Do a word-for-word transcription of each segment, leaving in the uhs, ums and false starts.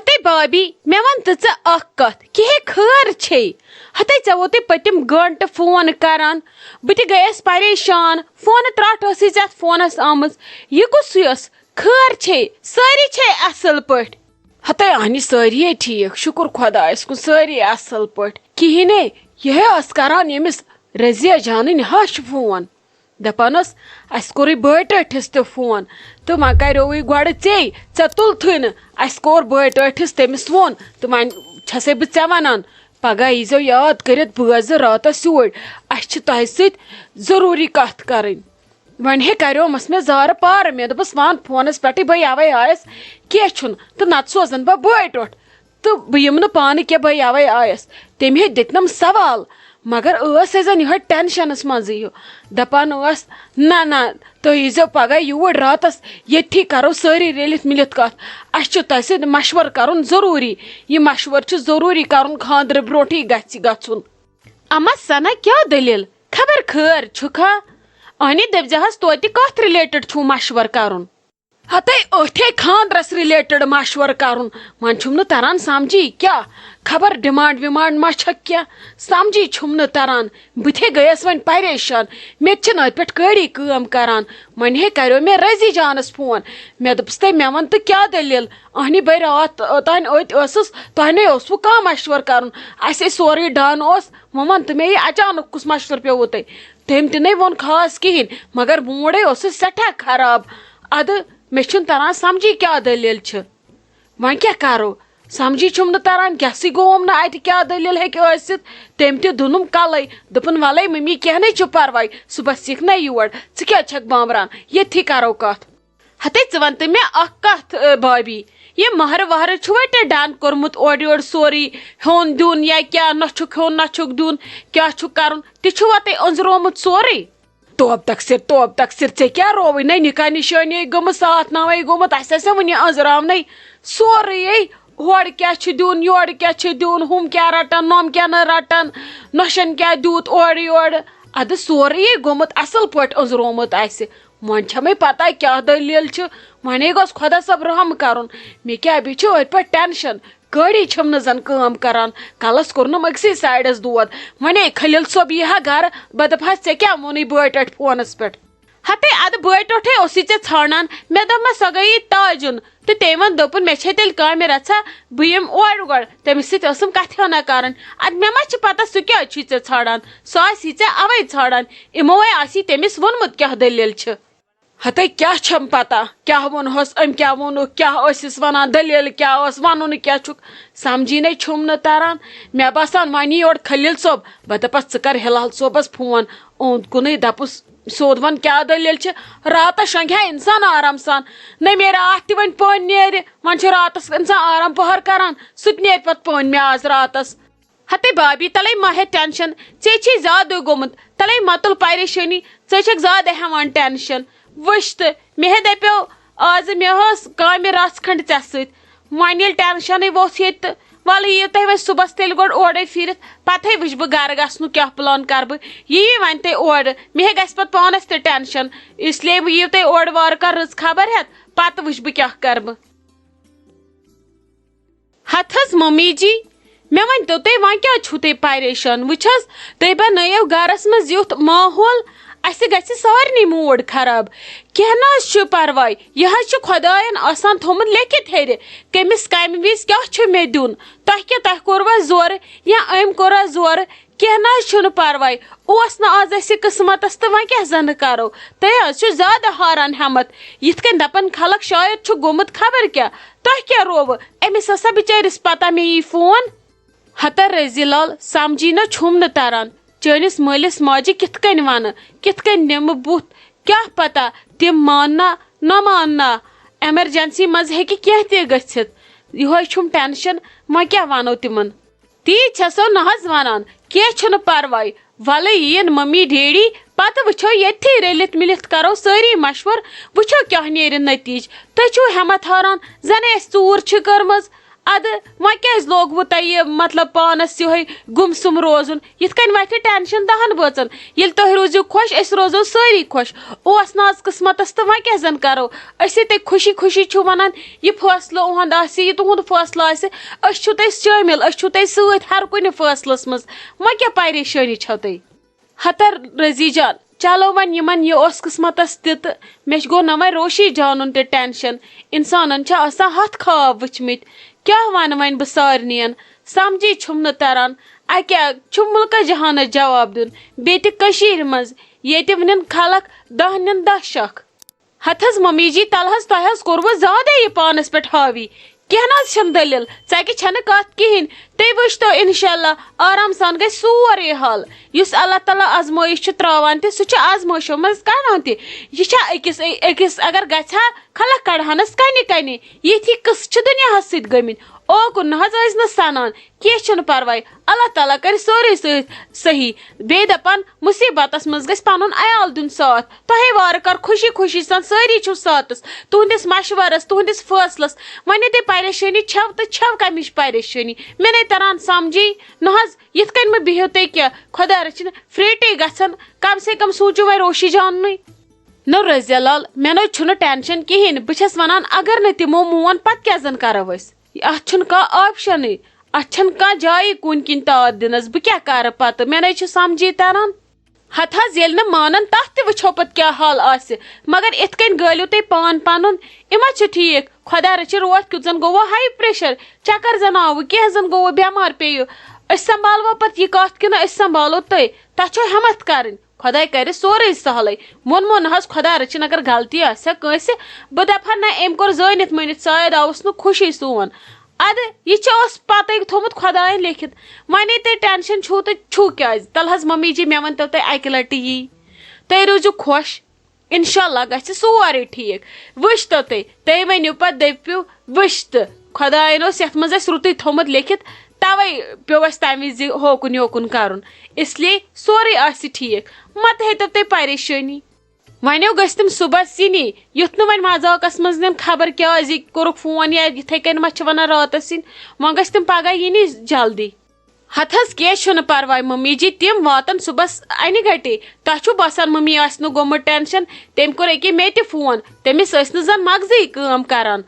تہٕ بابی، مےٚ وَن تہٕ ژٕ اَکھ کَتھ، کِہے خٲر چھے؟ ہَتے ژےٚ ووتُے پٔتِم گٲنٛٹہٕ فون کَران، بہٕ تہِ گٔیَس پریشان، فونہٕ ترٛٹھ ٲسٕے ژےٚ اَتھ فونَس آمٕژ۔ یہِ کُس یُس؟ خٲر چھے؟ سٲری چھے اَصٕل پٲٹھۍ؟ ہَتے اَہنہِ سٲری ہے ٹھیٖک، شُکُر خۄدایَس کُن، سٲری اَصٕل پٲٹھۍ۔ کِہیٖنۍ نے، یہِ ہے ٲس کَران ییٚمِس رضیہ جانٕنۍ ہَش فون۔ دَپان ٲس، "اَسہِ کوٚرُے بٲے ٹٲٹھِس تہِ فون تہٕ وۄنۍ کَریووُے گۄڈٕ ژے، ژےٚ تُلتھٕے نہٕ۔ اَسہِ کوٚر بٲے ٹٲٹھِس، تٔمِس ووٚن تہٕ وۄنۍ چھَسَے بہٕ ژےٚ وَنان، پَگاہ ییٖزیو یاد کٔرِتھ، بہٕ ٲسۍ زِ راتَس یوٗرۍ، اَسہِ چھِ تۄہہِ سۭتۍ ضروٗری کَتھ کَرٕنۍ۔" وۄنۍ ہے کَریومَس مےٚ زارٕ پارٕ، مےٚ دوٚپُس، "وَن فونَس پٮ۪ٹھٕے، بہٕ یَوَے آیَس، کینٛہہ چھُنہٕ، تہٕ نَتہٕ سوزَن بہٕ بٲے ٹوٹھ۔" تہٕ بہٕ یِمہٕ نہٕ پانہٕ کینٛہہ، بہٕ یَوَے آیَس۔ تٔمۍ ہے دِتنَم سوال، مگر ٲس ہے زَن یِہوٚے ٹٮ۪نشَنَس منٛزٕے ہیوٗ۔ دَپان ٲس، "نہ، نہ، تُہۍ ییٖزیو پَگاہ یوٗرۍ راتَس، ییٚتھی کَرو سٲری رٔلِتھ مِلِتھ کَتھ۔ اَسہِ چھُ تۄہہِ سۭتۍ مَشوَرٕ کَرُن ضروٗری۔ یہِ مَشوَرٕ چھُ ضروٗری کَرُن، خانٛدرٕ برونٛٹھٕے گژھِ گژھُن۔" اَما سَنا، کیٛاہ دٔلیٖل؟ خبر خٲر چھُکھا؟ اَہنہِ دٔپۍزِہَس توتہِ کَتھ رِلیٹڈ چھُو مَشوَرٕ کَرُن؟ ہتے أتھے خانٛدرس رِلیٹڈ مشورٕ کرُن۔ وۄنۍ چھُم نہٕ تران سمجھی کیٛاہ، خبر ڈیمانڈ ویمانڈ ما چھکھ کینٛہہ، سمجھی چھُم نہٕ تران۔ بہٕ تہِ گٔیس وۄنۍ پریشان، مےٚ تہِ چھِنہٕ أتھۍ پٮ۪ٹھ کٲڑی کٲم کران۔ وۄنۍ ہے کریو مےٚ رزی جانس فون، مےٚ دوٚپُس، "تٔمۍ مےٚ وَن تہٕ کیٛاہ دٔلیٖل؟ اہنہِ بے راتھ تانۍ أتۍ ٲسٕس، تۄہہِ نے اوسوٕ کانٛہہ مشورٕ کرُن، اَسہِ ہے سورُے ڈن اوس، وۄنۍ وَن تہٕ مےٚ یہِ اچانک کُس مشورٕ پیوٚوُ تۄہہِ؟" تٔمۍ تہِ نے ووٚن خاص کِہیٖنۍ، مگر موٗڈے اوسُس سٮ۪ٹھاہ خراب۔ ادٕ مےٚ چھُنہٕ تران سمجھی کیٛاہ دٔلیٖل چھِ۔ وۄنۍ کیٛاہ کرو؟ سمجھی چھُم نہٕ تران، گٮ۪سٕے گوم نہٕ اتہِ کیٛاہ دٔلیٖل ہیٚکہِ ٲسِتھ۔ تٔمۍ تہِ دُنُم کلے، دوٚپُن، "ولے ممی، کینٛہہ نے چھُ پرواے، صُبحس یِکھ نہ یور، ژٕ کیٛازِ چھکھ بامبران؟ ییٚتھی کرو کتھ۔" ہتے ژٕ ون تہٕ مےٚ اکھ کتھ، اے، بھابھی، یہِ مہرٕ وہرٕ چھُوا تۄہہِ ڈن کوٚرمُت اورٕ یورٕ سورُے، ہیوٚن دیُن یا کیٛاہ، نہ چھُکھ ہیوٚن نہ چھُکھ دیُن، کیٛاہ چھُکھ کرُن، تہِ چھُوا تۄہہِ أنٛزرومُت سورُے؟ توب تقصیر، توب تقصیر، ژےٚ کیٛاہ رووٕے؟ نہ نکاح نشٲنی گٔمٕژ، ساتھ ناوے گوٚمُت، اَسہِ آسہِ وُنہِ أنٛزراونَے سورُے۔ ہورٕ کیٛاہ چھُ دیُن، یورٕ کیٛاہ چھُ دیُن، ہُم کیٛاہ رَٹَن، نۄم کیٛاہ نہٕ رَٹَن، نۄشَن کیٛاہ دیُت اورٕ یورٕ۔ اَدٕ سورُے گوٚمُت اَصٕل پٲٹھۍ أنٛزرومُت اَسہِ۔ وۄنۍ چھَمے پَتہ کیٛاہ دٔلیٖل چھِ۔ وۄنۍ گوٚژھ خۄدا صٲب رحم کَرُن۔ مےٚ کیٛاہ بیٚیہِ چھُ أتھۍ پٮ۪ٹھ ٹٮ۪نشَن۔ کٲڑی چھِم نہٕ زَن کٲم کَران۔ کَلَس کوٚرنَم أکسٕے سایڈَس دود۔ وۄنۍ ہے خلیٖل صٲب یی ہا گَرٕ، بہٕ دَپہٕ ہَس، "ژےٚ کیٛاہ ووٚنُے بٲے ٹٲٹھۍ فونَس پٮ۪ٹھ؟" ہَتے اَدٕ بٲے ٹوٹھے اوسُے ژےٚ ژھانٛڈان۔ مےٚ دوٚپمَس، سۄ گٔیے تاجُن۔ تہٕ تٔمۍ ووٚن، دوٚپُن، "مےٚ چھے تیٚلہِ کامہِ رَژھا، بہٕ یِمہٕ اورٕ گۄڈٕ۔" تٔمِس سۭتۍ ٲسٕم کَتھِ ہنا کَرٕنۍ۔ اَدٕ مےٚ ما چھِ پَتہ سُہ کیٛازِ چھُے ژےٚ ژھانٛڈان؟ سُہ آسی ژےٚ اَوَے ژھانٛڈان۔ یِموے آسی تٔمِس ووٚنمُت کیٛاہ دٔلیٖل چھِ۔ ہتے کیٛاہ چھَم پَتہ، کیٛاہ ووٚنہوس أمۍ، کیٛاہ ووٚنُکھ، کیٛاہ ٲسِس وَنان، دٔلیٖل کیٛاہ ٲس، وَنُن کیٛاہ چھُکھ، سَمجھی نے چھُم نہٕ تَران۔ مےٚ باسان، وۄنۍ یی یورٕ خلیٖل صٲب، بہٕ دَپَس، "ژٕ کَر ہِلال صٲبَس فون، اوٚنٛد کُنُے دَپُس، سیوٚد وَن کیٛاہ دٔلیٖل چھِ، راتَس شۄنٛگہِ ہا اِنسان آرام سان، نہ میرِ اَتھ تہِ وۄنۍ پٔنۍ نیرِ، وۄنۍ چھُ راتَس اِنسان آرام پَہَر کَران، سُہ تہِ نیرِ پَتہٕ پٔنۍ مےٚ آز راتَس۔" ہتے بابی، تَلَے ما ہےٚ ٹٮ۪نشَن، ژےٚ چھے زیادٕ گوٚمُت، تَلَے ما تُل پریشٲنی، ژٕ چھَکھ زیادٕ ہٮ۪وان ٹٮ۪نشَن۔ وٕچھ تہٕ، مےٚ ہے دَپیو آزٕ، مےٚ ٲس کامہِ رَژھ کھنٛڈ ژےٚ سۭتۍ، وۄنۍ ییٚلہِ ٹٮ۪نشَنٕے ووٚتھ ییٚتہِ تہٕ وَلہٕ یِیِو تُہۍ وۄنۍ صُبحَس تیٚلہِ گۄڈٕ اورَے پھِرِتھ، پَتہٕ ہے وٕچھِ بہٕ گَرٕ گژھنُک کیٛاہ پٕلان کَرٕ بہٕ، یہِ یی وۄنۍ تۄہہِ اورٕ، مےٚ ہے گژھِ پَتہٕ پانَس تہِ ٹٮ۪نشَن، اِسلیے یِیِو تُہۍ اورٕ وارٕ کارٕ رٕژ خبر ہٮ۪تھ، پَتہٕ وٕچھِ بہٕ کیٛاہ کَرٕ بہٕ۔ ہتہٕ حظ ممی جی، مےٚ ؤنۍ تو تُہۍ، وۄنۍ کیٛازِ چھِو تُہۍ پریشان؟ وٕچھ حظ، تُہۍ بنٲیِو گرس منٛز یُتھ ماحول، اسہِ گژھِ سارنٕے موٗڈ خراب۔ کینٛہہ نہ حظ چھُ پرواے، یہِ حظ چھُ خۄداین آسان تھوٚمُت لیکھِتھ ہیٚرِ، کٔمِس کمہِ وِزِ کیٛاہ چھُ مےٚ دیُن۔ تۄہہِ کیٛاہ، تۄہہِ کوٚروا زورٕ یا أمۍ کوٚرا زورٕ؟ کینٛہہ نہ حظ چھُنہٕ پرواے، اوس نہٕ آز اَسہِ قٕسمتس تہٕ وۄنۍ کیٛاہ زَنہٕ کرو؟ تُہۍ حظ چھِو زیادٕ ہاران ہٮ۪متھ۔ یِتھ کٔنۍ دَپان خلق، شاید چھُ گوٚمُت خبر کیٛاہ۔ تۄہہِ کیٛاہ رووٕ؟ أمِس ہسا بِچٲرِس پتہ مےٚ یی فون۔ ہتا رزی لال، سمجھی نہ چھُم نہٕ تران، چٲنِس مٲلِس ماجہِ کِتھ کٔنۍ وَنہٕ، کِتھ کٔنۍ نِمہٕ بُتھ، کیٛاہ پتہ تِم ماننا نہ ماننا۔ ایمرجنسی منٛز ہیٚکہِ کینٛہہ تہِ گٔژھِتھ۔ یِہوے چھُم ٹینشن، وۄنۍ کیٛاہ وَنو تِمن؟ تی چھَسو نہ حظ وَنان، کینٛہہ چھُنہٕ پَرواے، وَلہٕ یِیِن مٔمی ڈیڈی، پَتہٕ وٕچھو ییٚتھی رٔلِتھ مِلِتھ کَرو سٲری مَشوَر، وٕچھو کیٛاہ نیرِ نٔتیٖجہٕ۔ تُہۍ چھِو ہٮ۪مَتھ ہاران، زَنہٕ اَسہِ ژوٗر چھِ کٔرمٕژ۔ ادٕ وۄنۍ کیازِ لوگوٕ تۄہہِ یہِ، مطلب، پانس یِہوٚے گُمسُم روزُن؟ یِتھ کٔنۍ وتھِ ٹینشن دہن بٲژن۔ ییٚلہِ تُہۍ روٗزِو خۄش، أسۍ روزو سٲری خۄش۔ اوس نہ از قسمتس تہٕ وۄنۍ کیٛاہ زن کرو؟ أسۍ ییٚتہِ خوشی خوشی چھِو ونان، یہِ فٲصلہٕ اُہُنٛد آسہِ، یہِ تُہُنٛد فٲصلہٕ آسہِ، أسۍ چھِو تۄہہِ شٲمِل، أسۍ چھِو تۄہہِ سۭتۍ ہر کُنہِ فٲصلس منٛز۔ وۄنۍ کیٛاہ پریشٲنی چھو تۄہہِ؟ ہتر رضی جان، چلو وۄنۍ یِمن یہِ اوس قسمتس تہِ تہٕ مےٚ گوٚو نہ وۄنۍ روشی جانُن تہِ ٹینشن۔ انسانن چھِ آسان ہتھ خواب وٕچھمٕتۍ، کیٛاہ ونہٕ وۄنۍ بہٕ سارنٕین؟ سمجھے چھُم نہٕ تران۔ اکیٛاہ چھُ مُلکس جہانس جواب دیُن، بیٚیہِ تہِ کٔشیٖرِ منٛز، ییٚتہِ نِن خلق دہ نِن دہ شکھ۔ ہتہٕ حظ ممی جی، تلہٕ حظ تۄہہِ حظ کوٚروٕ زیادَے یہِ پانَس پٮ۪ٹھ حاوی۔ کینٛہہ نہ حظ چھَنہٕ دٔلیٖل، ژَکہِ چھَنہٕ کَتھ کِہیٖنۍ۔ تُہۍ وٕچھتو اِنشاء اللہ، آرام سان گژھِ سورُے حل۔ یُس اللہ تعالیٰ آزمٲیِش چھُ ترٛاوان تہِ، سُہ چھُ آزمٲیشو منٛز کَڑان تہِ۔ یہِ چھا أکِس، أکِس اگر گژھِ ہا، خلق کَڑہانَس کَنہِ کَنہِ۔ یِتھی قٕصہٕ چھِ دُنیاہَس سۭتۍ گٔمٕتۍ۔ اوکُن نہ حظ ٲسۍ نہٕ سَنان۔ کینٛہہ چھُنہٕ پرواے، اللہ تعالیٰ کرِ سورُے سۭتۍ صحیح۔ بیٚیہِ دپان، مُصیبتس منٛز گژھِ پنُن عیال دیُن ساتھ۔ تۄہے وارٕ کار خوشی خوشی سان سٲری چھِو ساتس، تُہنٛدِس مشورس، تُہنٛدِس فٲصلس۔ وۄنۍ ییٚتہِ پریشٲنی چھَو تہٕ چھَو کمِچ پریشٲنی؟ مےٚ نے تران سمجھی۔ نہ حظ، یِتھ کٔنۍ مہ بِہِو تُہۍ کینٛہہ۔ خۄدا رٔچھِنۍ، فریٹے گژھن۔ کم سے کم سوٗنچِو وۄنۍ روشی جاننٕے۔ نو رضیہ لال، مےٚ نو چھُنہٕ ٹینشن کِہیٖنۍ۔ بہٕ چھَس وَنان، اگر نہٕ تِمو مون، پتہٕ کیٛاہ زَن کَرو أسۍ؟ اَتھ چھُنہٕ کانٛہہ آپشنٕے۔ اَتھ چھَنہٕ کانٛہہ جایی کُنہِ کِنۍ تاد دِنَس۔ بہٕ کیٛاہ کَرٕ پتہٕ؟ مےٚ نَے چھُ سَمجھی تَران۔ ہَتہٕ حظ، ییٚلہِ نہٕ مانَن، تَتھ تہِ وٕچھو پتہٕ کیٛاہ حال آسہِ۔ مگر اِتھ کٔنۍ گٲلِو تُہۍ پان پَنُن، یہِ ما چھُ ٹھیٖک؟ خۄدا رٔچھِنۍ، روتھ کیُتھ زَن گوٚوٕ ہاے پریشر، چکر زَن آوٕ، کینٛہہ زَن گوٚوٕ، بٮ۪مار پیٚیِو۔ أسۍ سنٛبھالوا پتہٕ یہِ کَتھ کِنہٕ أسۍ سنٛبھالو تُہۍ؟ تۄہہِ چھو ہٮ۪متھ کَرٕنۍ۔ خۄداے کَرِ سورُے سہلٕے۔ ووٚنمو نہ حظ، خۄدا رٔچھِنۍ اگر غلطی آسہِ ہا کٲنٛسہِ، بہٕ دَپہٕ ہا نہ، أمۍ کوٚر زٲنِتھ مٲنِتھ، شاید آوُس نہٕ خوشی سون۔ اَدٕ یہِ چھِ اوس پَتَے تھوٚمُت خۄدایَن لیکھِتھ۔ وۄنۍ تُہۍ ٹٮ۪نشَن چھُو تہٕ چھُو کیٛازِ؟ تَلہٕ حظ ممی جی، مےٚ ؤنۍتو تُہۍ اَکہِ لَٹہِ یی۔ تُہۍ روٗزِو خۄش۔ اِنشاء اللہ گژھِ سورُے ٹھیٖک۔ وٕچھتو تُہۍ، تُہۍ ؤنِو پَتہٕ، دٔپِو، وٕچھ تہٕ خۄدایَن اوس یَتھ منٛز اَسہِ رُتُے تھوٚمُت لیکھِتھ، تَوَے پیوٚو اَسہِ تَمہِ وِزِ ہوکُن یوکُن کَرُن۔ اس لیے سورُے آسہِ ٹھیٖک۔ مہ تہٕ ہیٚتو تُہۍ پریشٲنی۔ وۄنۍ گٔژھۍ تِم صُبحس یِنی، یُتھ نہٕ وۄنۍ مذاقس منٛز نِن خبر کیٛازِ کوٚرُکھ فون یا یِتھَے کٔنۍ ما چھِ وَنان راتَس یِنۍ۔ وۄنۍ گٔژھۍ تِم پگاہ یِنی جلدی۔ ہتہٕ حظ، کینٛہہ چھُنہٕ پرواے ممی جی، تِم واتن صُبحس اَنہِ گٹے۔ تۄہہِ چھُو باسان ممی آسہِ نہٕ گوٚمُت ٹینشن؟ تٔمۍ کوٚر أکے مےٚ تہِ فون، تٔمِس ٲسۍ نہٕ زن مغزٕے کٲم کران۔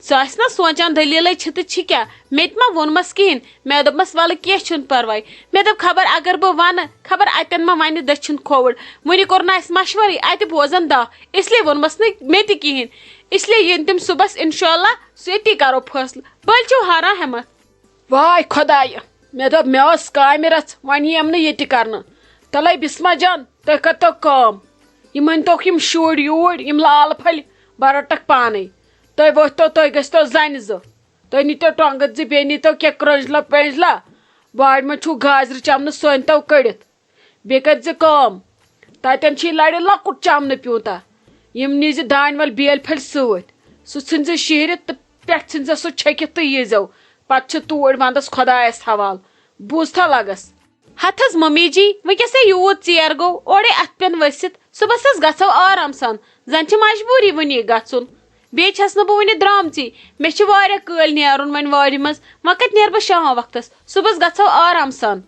سُہ آسہِ نہ سونٛچان دٔلیٖلَے چھِ تہٕ چھِ کیٛاہ؟ مےٚ تہِ ما ووٚنمَس کِہیٖنۍ؟ مےٚ دوٚپمَس، "وَلہٕ کینٛہہ چھُنہٕ پَرواے۔" مےٚ دوٚپ، "خبر اگر بہٕ وَنہٕ، خبر اَتٮ۪ن ما وَنہِ دٔچھُن کھووُر۔ وٕنہِ کوٚر نہٕ اَسہِ مَشوَرٕے، اَتہِ بوزَن دَہ۔" اس لیے ووٚنمَس نہٕ مےٚ تہِ کِہیٖنۍ۔ اس لیے یِن تِم صُبحَس اِنشاء اللہ، سُہ ییٚتی کَرو فٲصلہٕ۔ بٔلۍ چھِو ہاران ہٮ۪مَتھ۔ واے خۄدایہِ، مےٚ دوٚپ، مےٚ ٲس کامہِ رَژھ، وۄنۍ یِیَم نہٕ ییٚتہِ کَرنہٕ۔ تَلَے بِسمہ جان، تُہۍ کٔرۍتو کٲم۔ یِم أنۍتوکھ یِم شُرۍ یوٗرۍ، یِم لال پھٔلۍ، بہٕ رَٹَکھ پانَے۔ تُہۍ ؤتھۍتو، تُہۍ گٔژھۍتو زَنہِ زٕ۔ تُہۍ نیٖتو ٹۄنٛگہٕ زٕ، بیٚیہِ نیٖتو کینٛہہ کرٛنٛجلہ پینٛجلہ۔ وارِ منٛز چھُو گازرِ چمنہٕ، سُہ أنۍتو کٔڑِتھ۔ بیٚیہِ کٔرۍ زِ کٲم، تَتٮ۪ن چھُ یہِ لَرِ لۄکُٹ چمنہٕ پیوٗنٛتاہ۔ یِم نیٖزِ دانہِ وَل بیٲلۍ پھٔلۍ سۭتۍ۔ سُہ ژھٕنۍ زِ شیٖرِتھ تہٕ پٮ۪ٹھٕ ژھٕنۍ زِ سُہ چھٔکِتھ تہٕ ییٖزیو۔ پَتہٕ چھِ توٗرۍ وَنٛدَس خۄدایَس حوال۔ بوٗزتھا لَگَس؟ ہتہٕ حظ ممی جی، وٕنکیٚسے یوٗت ژیر گوٚو، اورے اتھ پٮ۪ن ؤسِتھ۔ صُبحس حظ گژھو آرام سان، زن چھِ مجبوٗری وُنی گژھُن۔ بیٚیہِ چھس نہٕ بہٕ وُنہِ درٛامژٕے، مےٚ چھِ واریاہ کٲلۍ نیرُن وۄنۍ وارِ منٛز، وۄنۍ کتہِ نیرٕ بہٕ شام وقتس؟ صُبحس گژھو آرام سان۔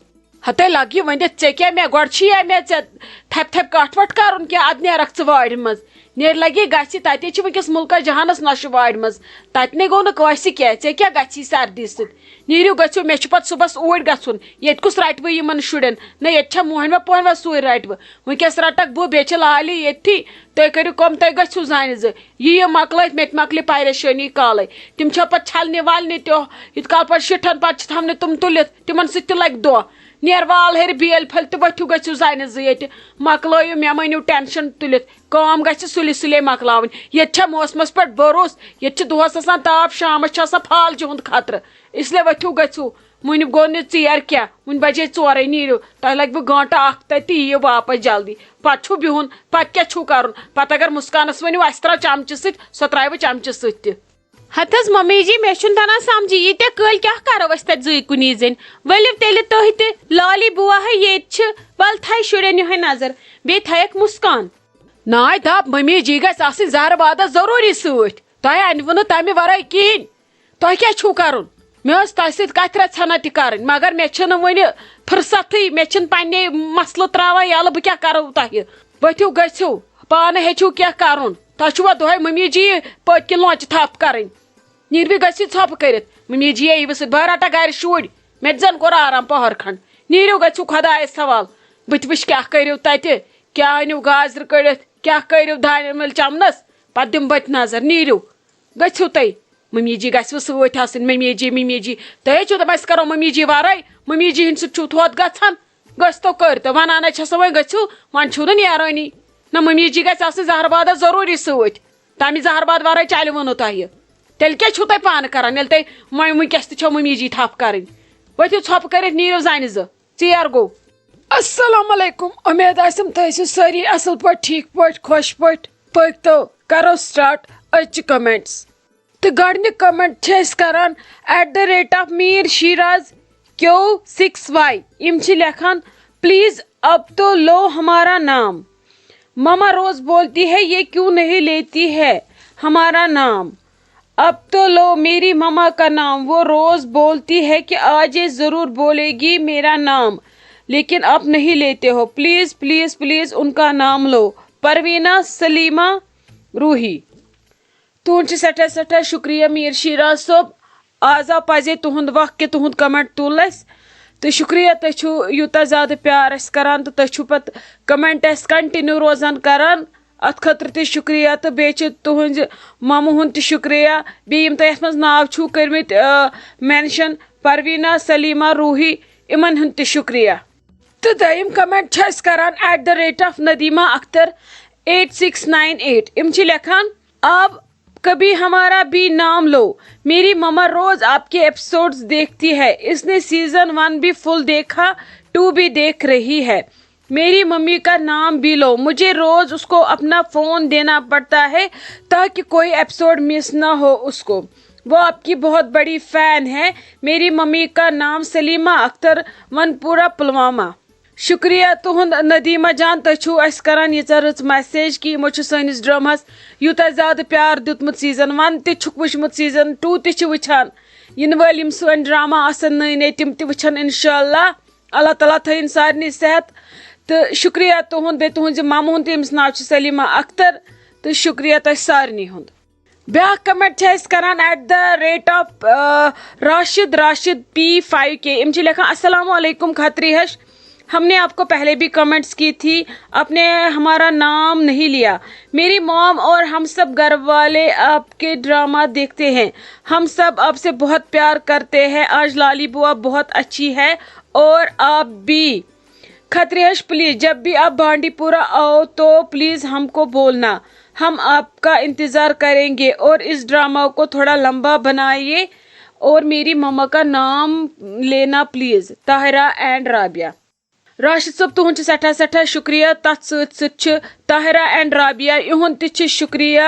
ہتے لگہِ ؤنِتھ، ژےٚ کیٛاہ؟ مےٚ گۄڈٕ چھُ یا مےٚ ژےٚ تھپہِ تھپہِ کٹھ وٹھ کرُن کینٛہہ، ادٕ نیرکھ ژٕ وارِ منٛز۔ نیرِ لگے گژھِ، تتے چھِ وٕنکیٚس مُلکس جہانس نشہِ وارِ منٛز، تتہِ نے گوٚو نہٕ کٲنٛسہِ کینٛہہ، ژےٚ کیٛاہ گژھی سردی سۭتۍ؟ نیٖرِو گٔژھِو، مےٚ چھُ پَتہٕ صُبحَس اوٗرۍ گژھُن۔ ییٚتہِ کُس رَٹہِ وۄنۍ یِمَن شُرٮ۪ن؟ نہ، ییٚتہِ چھا موہنِوَہ پوہنوَہ سُے رَٹہِ وۄنۍ؟ وٕنکٮ۪س رَٹَکھ بہٕ، بیٚیہِ چھِ لالی ییٚتھی۔ تُہۍ کٔرِو کٲم، تُہۍ گٔژھِو زَنہِ زٕ۔ یہِ یہِ مۄکلٲیِتھ، مےٚ تہِ مۄکلہِ پریشٲنی کالَے۔ تِم چھا پَتہٕ چھَلنہِ والنہِ تہِ، یِتھ کال پَتہٕ شِٹھَن پَتہٕ چھِ تھاونہِ تِم تُلِتھ، تِمَن سۭتۍ تہِ لَگہِ دۄہ۔ نیر وال ہیٚرِ بیل پھٔلۍ تہٕ ؤتھِو گٔژھِو زَنہِ زٕ ییٚتہِ۔ مۄکلٲیِو، مےٚ مٲنِو ٹٮ۪نشَن تُلِتھ۔ کٲم گژھِ سُلہِ سُلے مۄکلاوٕنۍ۔ ییٚتہِ چھا موسمس پٮ۪ٹھ بھروسہٕ؟ ییٚتہِ چھِ دۄہس آسان تاپھ، شامس چھِ آسان پھالجہِ ہُنٛد خطرٕ۔ اس لیے ؤتھِو گٔژھِو۔ وُنہِ گوٚو نہٕ ژیر کینٛہہ، وُنہِ بجے ژورے۔ نیٖرِو، تۄہہِ لگوٕ گٲنٹہٕ اکھ تتہِ، تہِ یِیِو واپس جلدی۔ پتہٕ چھُو بِہُن، پتہٕ کیٛاہ چھُو کرُن؟ پتہٕ اگر مسکانس ؤنِو، اسہِ ترٛاو چمچہٕ سۭتۍ، سۄ ترٛاوِ چمچہٕ سۭتۍ تہِ۔ ہتہٕ حظ ممی جی، مےٚ چھُنہٕ تران سمجھی، ییٖتیٛاہ کٲلۍ کیٛاہ کرو أسۍ تتہِ زٕے کُنی زٔنۍ؟ ؤلِو تیٚلہِ تُہۍ تہِ، لالی بوا ہے ییٚتہِ چھِ، ول تھایہِ شُرٮ۪ن یِہوٚے نظر، بیٚیہِ تھایکھ مسکان۔ ناے دب، ممی جی گژھِ آسٕنۍ زہرٕ وادس ضروٗری سۭتۍ۔ تۄہہِ اَنِوٕ نہٕ تَمہِ ورٲے کِہیٖنۍ۔ تۄہہِ کیٛاہ چھُو کَرُن؟ مےٚ ٲس تۄہہِ سۭتۍ کتھِ رژھا نہ تہِ کرٕنۍ، مگر مےٚ چھنہٕ وۄنۍ فرصتٕے، مےٚ چھِنہٕ پننے مسلہٕ تراوان یلہٕ، بہٕ کیٛاہ کرو تۄہہِ؟ ؤتھِو گٔژھِو، پانہٕ ہیٚچھِو کیٛاہ کرُن۔ تۄہہِ چھُوا دۄہے مٔمی جی پٔتۍ کِنۍ لۄنٛچہِ تھپھ کرٕنۍ؟ نیٖرِو گٔژھِو ژھۄپہٕ کٔرِتھ۔ مٔمی جی یی وٕ سۭتۍ، بہٕ رٹا گرِ شُرۍ، مےٚ تہِ زن کوٚر آرام پہر کھنڈ۔ نیٖرِو گٔژھِو خۄدایس حوال، بہٕ تہِ وٕچھ کیٛاہ کٔرِو تتہِ، کیٛاہ أنِو گازرِ کٔڑِتھ، کیٛاہ کٔرِو دانہِ مٔلۍ چمنس، پتہٕ دِمہٕ بہٕ تہِ نظر۔ نیٖرِو۔ گٔژھِو تُہۍ۔ مٔمی جی گژھِ وٕ سۭتۍ آسٕنۍ، مٔمی جی، مٔمی جی۔ تُہۍ ہے چھِو دَپان، أسۍ کَرو مٔمی جی وَرٲے، مٔمی جی ہِنٛدِ سۭتۍ چھُو تھوٚد گژھان۔ گٔژھۍ تو کٔرۍ تو، وَنان ہے چھَسو وۄنۍ گٔژھِو، وۄنۍ چھُو نہٕ نیرٲنی۔ نہ، مٔمی جی گژھِ آسٕنۍ زہر بادَس ضروٗری سۭتۍ۔ تَمہِ زہر باد وَرٲے چَلہِ وٕ نہٕ تۄہہِ۔ تیٚلہِ کیٛاہ چھُو تُہۍ پانہٕ کَران، ییٚلہِ تۄہہِ وۄنۍ وٕنۍکٮ۪س تہِ چھو مٔمی جی تھَپھ کَرٕنۍ؟ ؤتھِو ژھۄپہٕ کٔرِتھ نیٖرِو زَنہِ زٕ۔ ژیر گوٚو۔ السلام علیکم، اُمید آسٮ۪م تُہۍ ٲسِو سٲری اَصٕل پٲٹھۍ، ٹھیٖک پٲٹھۍ، خۄش پٲٹھۍ۔ پٔکۍ تو، کَرو start أزچہِ comments۔ تہٕ گۄڈٕنیُک comment چھِ أسۍ کران at the rate of Mir Shiraz Q six Y۔ یِم چھِ لیکھان، "Please اب تو لو ہمارا نام۔" مما روز بولتی ہے، "یہ کیوں نہیں لیتی ہے ہمارا نام؟ اب تو لو میری مما کا نام۔" وہ روز بولتی ہے کہ آج یہ ضرور بولے گی میرا نام، لیکن آپ نہیں لیتے ہو۔ پلیز، پلیز، پلیز ان کا نام لو۔ پروینہ سلیمہ روحی۔ تُہُنٛد چھُ سٮ۪ٹھاہ سٮ۪ٹھاہ شُکریہ میٖر شیراز صٲب۔ آز آو پَزے تُہُنٛد وق کہِ تُہُنٛد comment تُل اَسہِ۔ تہٕ شُکریہ، تُہۍ چھِو یوٗتاہ زیادٕ پیار اَسہِ کَران تہٕ تُہۍ چھِو پَتہٕ comment اَسہِ continue روزان کَران۔ اَتھ خٲطرٕ تہِ شُکریہ۔ تہٕ بیٚیہِ چھِ تُہٕنٛزِ مَمہٕ ہُنٛد تہِ شُکریہ۔ بیٚیہِ یِم تۄہہِ یَتھ منٛز ناو چھُو کٔرمٕتۍ، آ، mention، پروینا سلیمہ روحی، یِمَن ہُنٛد تہِ شُکریہ۔ تہٕ دوٚیِم comment چھِ أسۍ کران at the rate of Nadima Akhtar eight six nine eight۔ یِم چھِ لیکھان، "آپ کبھی ہمارا بھی نام لو، میری مما روز آپ کے ایپیسوڈز دیکھتی ہے، اس نے سیزن ون بھی فل دیکھا، ٹو بھی دیکھ رہی ہے، میری ممی کا نام بھی لو، مجھے روز اس کو اپنا فون دینا پڑتا ہے تاکہ کوئی ایپیسوڈ مس نہ ہو اس کو، وہ آپ کی بہت بڑی فین ہے، میری ممی کا نام سلیمہ اختر، ونپورہ پلوامہ۔" شُکریہ تُہُنٛد ندیمہ جان، تُہۍ چھِو اَسہِ کران ییٖژاہ رٕژ message کہِ یِمو چھُ سٲنِس ڈراماہَس یوٗتاہ زیادٕ پیار دیُتمُت۔ سیزن ون تہِ چھُکھ وٕچھمُت، سیزن ٹوٗ تہِ چھِ وٕچھان۔ یِنہٕ وٲلۍ یِم سٲنۍ ڈراما آسن نٔے نٔے، تِم تہِ وٕچھن انشاءاللہ۔ اللہ تعالیٰ تھٲیِن سارنٕے صحت۔ تہٕ شُکریہ تُہُنٛد، بیٚیہِ تُہٕنٛزِ مَمہٕ ہُنٛد تہِ، ییٚمِس ناو چھُ سلیمہ اختر۔ تہٕ شُکریہ تۄہہِ سارنٕے ہُنٛد۔ بیٛاکھ comment چھِ أسۍ کران at the rate of, آ، Rashid, Rashid P five K۔ یِم چھِ لیکھان، "السلام علیکم کھتری ہش، ہم نے آپ کو پہلے بھی comments کی تھی، آپ نے ہمارا نام نہیں لیا۔ میری mom اور ہم سب گھر والے آپ کے ڈرامہ دیکھتے ہیں، ہم سب آپ سے بہت پیار کرتے ہیں۔ آج لالی بوا بہت اچھی ہے اور آپ بھی۔" کھتری ہش، پلیز جب بھی آپ بانڈی پورہ آؤ تو پلیز ہم کو بولنا، ہم آپ کا انتظار کریں گے، اور اس ڈرامہ کو تھوڑا لمبا بنائیے، اور میری مما کا نام لینا پلیز۔ طاہرہ اینڈ رابعہ۔ راشد صٲب، تُہُنٛد چھُ سٮ۪ٹھاہ سٮ۪ٹھاہ شُکریہ۔ تَتھ سۭتۍ سۭتۍ چھِ طاہرہ اینڈ رابعہ، یِہُنٛد تہِ چھِ شُکریہ۔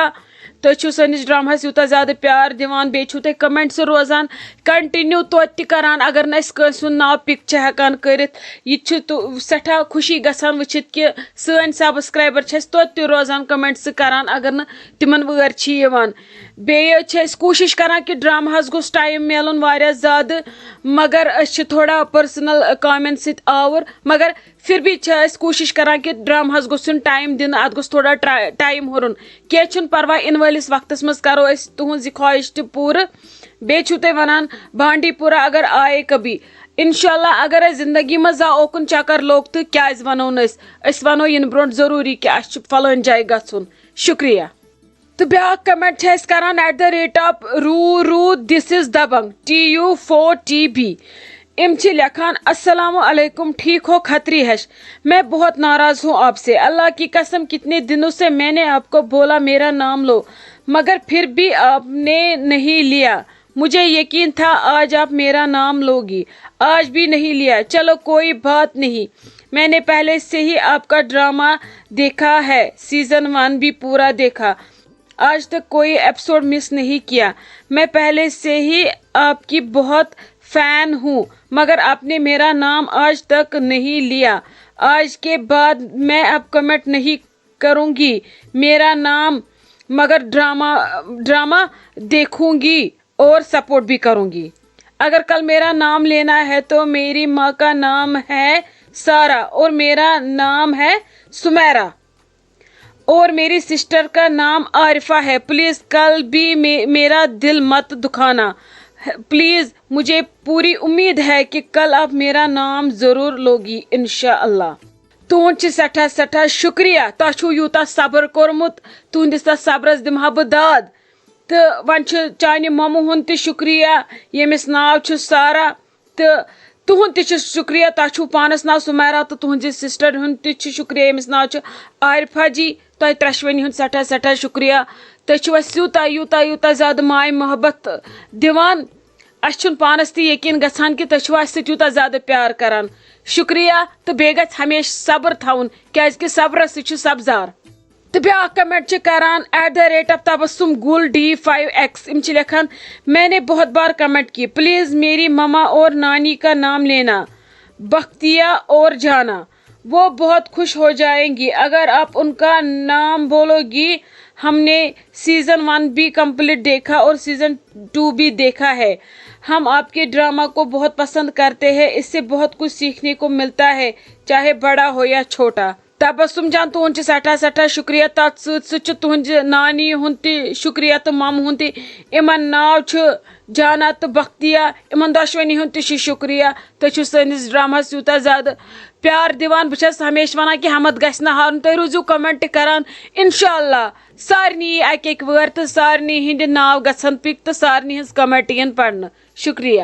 تُہۍ چھِو سٲنِس ڈراماہَس یوٗتاہ زیادٕ پیار دِوان، بیٚیہِ چھِو تُہۍ comments روزان continue توتہِ تہِ کران۔ اگر نہٕ أسۍ کٲنٛسہِ ہُنٛد ناو pick چھِ ہٮ۪کان کٔرِتھ، یہِ تہِ چھُ تو-، سٮ۪ٹھاہ خوشی گژھان وٕچھِتھ کہِ سٲنۍ subscriber چھِ اَسہِ توتہِ تہِ روزان comments کران، اگر نہٕ تِمن وٲرۍ چھِ یِوان۔ بیٚیہِ چھِ أسۍ کوٗشِش کران کہِ ڈراماہَس گوٚژھ time میلُن واریاہ زیادٕ، مگر أسۍ چھِ تھوڑا personal کامٮ۪ن سۭتۍ آوُر، مگر پھر بھی چھِ أسۍ کوٗشِش کران کہِ ڈراماہَس گوٚژھ یُن time دِنہٕ، اَتھ گوٚژھ تھوڑا ٹرا-، time ہُرُن۔ کینٛہہ چھُنہٕ پرواے، یِنہٕ وٲلِس وقتَس منٛز کرو أسۍ تُہٕنٛز یہِ خواہِش تہِ پوٗرٕ۔ بیٚیہِ چھِو تُہۍ وَنان بانڈی پورہ اگر آیے کبھی، انشاءاللہ اگر اَسہِ زندگی منٛز زانٛہہ اوکُن چکر لوٚگ تہٕ کیٛازِ وَنو نہٕ أسۍ؟ أسۍ وَنو یِنہٕ برونٛٹھ ضروٗری کہِ اَسہِ چھُ فلٲنۍ جایہِ گژھُن۔ شُکریہ۔ تہٕ بیٛاکھ comment چھِ أسۍ کران at the rate of Ru Ru, this is Dabang T U four T B۔ یِم چھِ لیکھان، "السلام علیکم، ٹھیک ہو کھتری ہش؟ میں بہت ناراض ہوں آپ سے۔ اللہ کی قسم، کتنے دنوں سے میں نے آپ کو بولا میرا نام لو، مگر پھر بھی آپ نے نہیں لیا۔ مجھے یقین تھا آج آپ میرا نام لوگی، آج بھی نہیں لیا۔ چلو کوئی بات نہیں، میں نے پہلے سے ہی آپ کا ڈرامہ دیکھا ہے، سیزن ون بھی پورا دیکھا، آج تک کوئی ایپیسوڈ مس نہیں کیا۔ میں پہلے سے ہی آپ کی بہت فین ہوں، مگر آپ نے میرا نام آج تک نہیں لیا۔ آج کے بعد میں اب کمنٹ نہیں کروں گی میرا نام، مگر ڈرامہ، ڈرامہ دیکھوں گی اور سپورٹ بھی کروں گی۔" اگر کل میرا نام لینا ہے تو میری ماں کا نام ہے سارا اور میرا نام ہے سمیرا اور میری سسٹر کا نام عارفہ ہے۔ پلیز کل بھی مے- میرا دل مت دکھانا۔ پلیز، مجھے پوری امید ہے کہ کل آپ میرا نام ضرور لوگی، انشاءاللہ۔ تُہُنٛد چھِ سٮ۪ٹھاہ سٮ۪ٹھاہ شُکریہ، تۄہہِ چھُو یوٗتاہ صبر کوٚرمُت، تُہٕنٛدِس تَتھ صبرَس دِمہٕ ہا بہٕ داد۔ تہٕ وۄنۍ چھُ چانہِ مۄمہٕ ہُنٛد تہِ شُکریہ، ییٚمِس ناو چھُ سارا، تہٕ تُہُنٛد تہِ چھُ شُکریہ، تۄہہِ چھُو پانَس ناو سُمیرا تہٕ تُہٕنٛزِ سِسٹَر ہُنٛد تہِ چھُ شُکریہ، ییٚمِس ناو چھُ عارفہ جی۔ تۄہہِ ترٛٮ۪شوٕنی ہُنٛد سٮ۪ٹھاہ سٮ۪ٹھاہ شُکریہ۔ تُہۍ چھِو اَسہِ یوٗتاہ، یوٗتاہ، یوٗتاہ زیادٕ ماے محبت دِوان۔ اَسہِ چھُنہٕ پانَس تہِ یقیٖن گژھان کہِ تُہۍ چھِوا اَسہِ سۭتۍ یوٗتاہ زیادٕ پیار کَران۔ شُکریہ، تہٕ بیٚیہِ گژھِ ہمیشہِ صبر تھاوُن، کیٛازِکہِ صبرَس سۭتۍ چھُ سبزار۔ تہٕ بیٛاکھ comment چھِ کران at the rate of Tabassum Gul D five x. یِم چھِ لیکھان، میں نے بہت بار comment کی، پلیز میری مما اور نانی کا نام لینا، بختیا اور جانا، وہ بہت خوش ہو جائیں گی اگر آپ ان کا نام بولو گی۔ ہم نے سیزن ون بھی کمپلیٹ دیکھا اور سیزن ٹو بھی دیکھا ہے۔ ہم آپ کے ڈرامہ کو بہت پسند کرتے ہیں، اس سے بہت کچھ سیکھنے کو ملتا ہے، چاہے بڑا ہو یا چھوٹا۔ تبسم جان، تُہُنٛد چھُ سٮ۪ٹھاہ سٮ۪ٹھاہ شُکریہ۔ تَتھ سۭتۍ سۭتۍ چھُ تُہٕنٛزِ نانی ہُنٛد تہِ شُکریہ تہٕ مَمہٕ ہُنٛد تہِ۔ یِمَن ناو چھُ جانا تہٕ بختیا۔ یِمَن دۄشوٕنی ہُنٛد تہِ چھُ شُکریہ۔ تُہۍ چھِو سٲنِس ڈراماہَس یوٗتاہ زیادٕ پیار دِوان۔ بہٕ چھَس ہمیشہِ وَنان کہِ ہَمَتھ گژھِ نہٕ ہارُن۔ تُہۍ روٗزِو comment کَران۔ اِنشاء اللہ سارنٕے یی اَکہِ اَکہِ وٲر تہٕ سارنٕے ہِنٛدِ ناو گژھن pick تہٕ سارنٕے ہٕنٛز comment یِن پَرنہٕ۔ شُکریہ۔